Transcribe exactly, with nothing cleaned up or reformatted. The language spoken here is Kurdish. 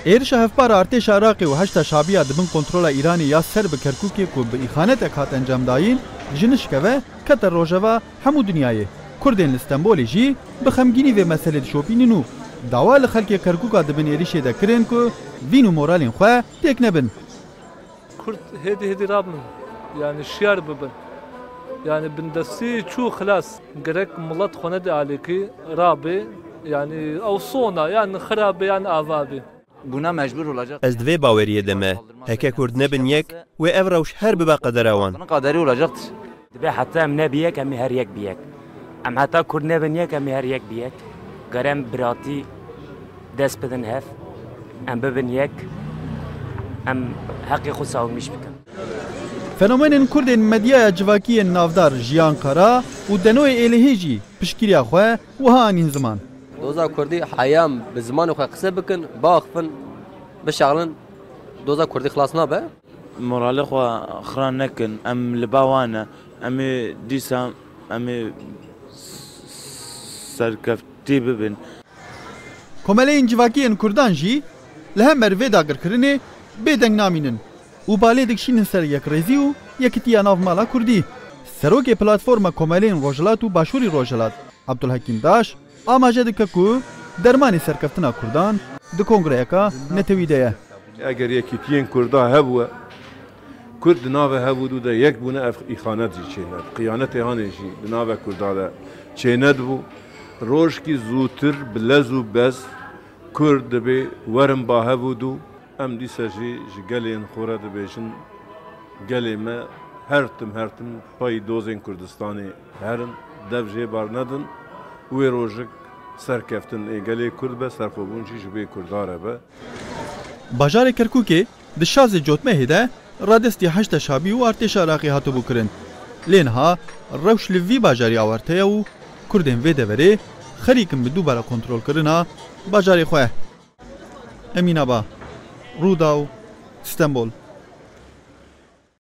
Êrişa hevpar a artêşa Iraqê û Heşda Şabiya di bin kontrola Îranê ya ser bi Kerkûkê ku bi îxanetek hat encamdayîn, ji nişkeve kete rojeva hemû dinyayê. Kurdên li Stenbolê jî bi xemgînî vê meselê dişopînin û dawa li xelkê Kerkûka di bin êrişê de kirin ku vîn û moralên xwe têk nebin. Kurd hêdî hêdî rabin, yani şiyar bibin. Yani bindestî çû xilas. Gerek milet xwe nede alêkî, rabê, yani ew sona, yan xirabe, yan ava bê. Buna mecbur olacak. Ez di vê baweriyê de me. Heke Kurd nebin yek, wê ev rewş her bibe qedera wan. Kaderi olacaktır. Dibe heta em ne bi yek, em ê her yek bi yek. Em heta Kurd nebin yek, em ê her yek bi yek. Ger em biratî dest bidin hev, em bibin yek, em heqê xwe savunmîş bikin. Fenomenên Kurdên medyaya civakî yên navdar Jiyan Kara û Denoyê Êlihê jî piştgiriya xwe wiha anîn ziman. Doza Kurdî heya em bi zimanê xwe qise bikin, biaxifin, bişexlin, doza Kurdî xilas nabe. Moralê xwe xira nekin, em li ba wan e, em ê dîsa, em ê serkeftî bibin. Komeleyên civakî yên Kurdan jî li hember vê dagirkirinê bêdeng namînin û balê dikişînin ser yekrêzî û yekitiya nav mala Kurdî. Serokê Platforma Komeleyên Rojhilat û Başûrî Rojhilat, Abdulhekîm Daş, amaje dike ku dermanê serkeftina Kurdan di kongreyeka netewî de ye. Eger yekîtiyên Kurda hebûe, Kurd di navê hev û dû de yek bûne, ev îxanet jî çêned. Qiyanetê hanê jî di navê Kurda de çênedibû. Rojkî zûtir bi lez û bez Kurd dibê werin ba hev û dû. Em dîsa jî ji gelên xwe re dibêjin, gelê me her tim her tim payî dozên Kurdistanê herin, dev jê bar nedin. Wê rojik serkeftin ê gelê Kurd be, serxwebûn jî ji bê Kurda re be. Bajarê Kerkûkê di şazê cotmehê de radestî Heşda Şabî û artêşa Iraqê hatibû kirin. Lê niha rewş li vî bajarî awarte ye û Kurdên vê deverê xerîk in bi dubare kontrolkirina bajarê xwe. Emîn Aba, Rûdaw, Stenbol.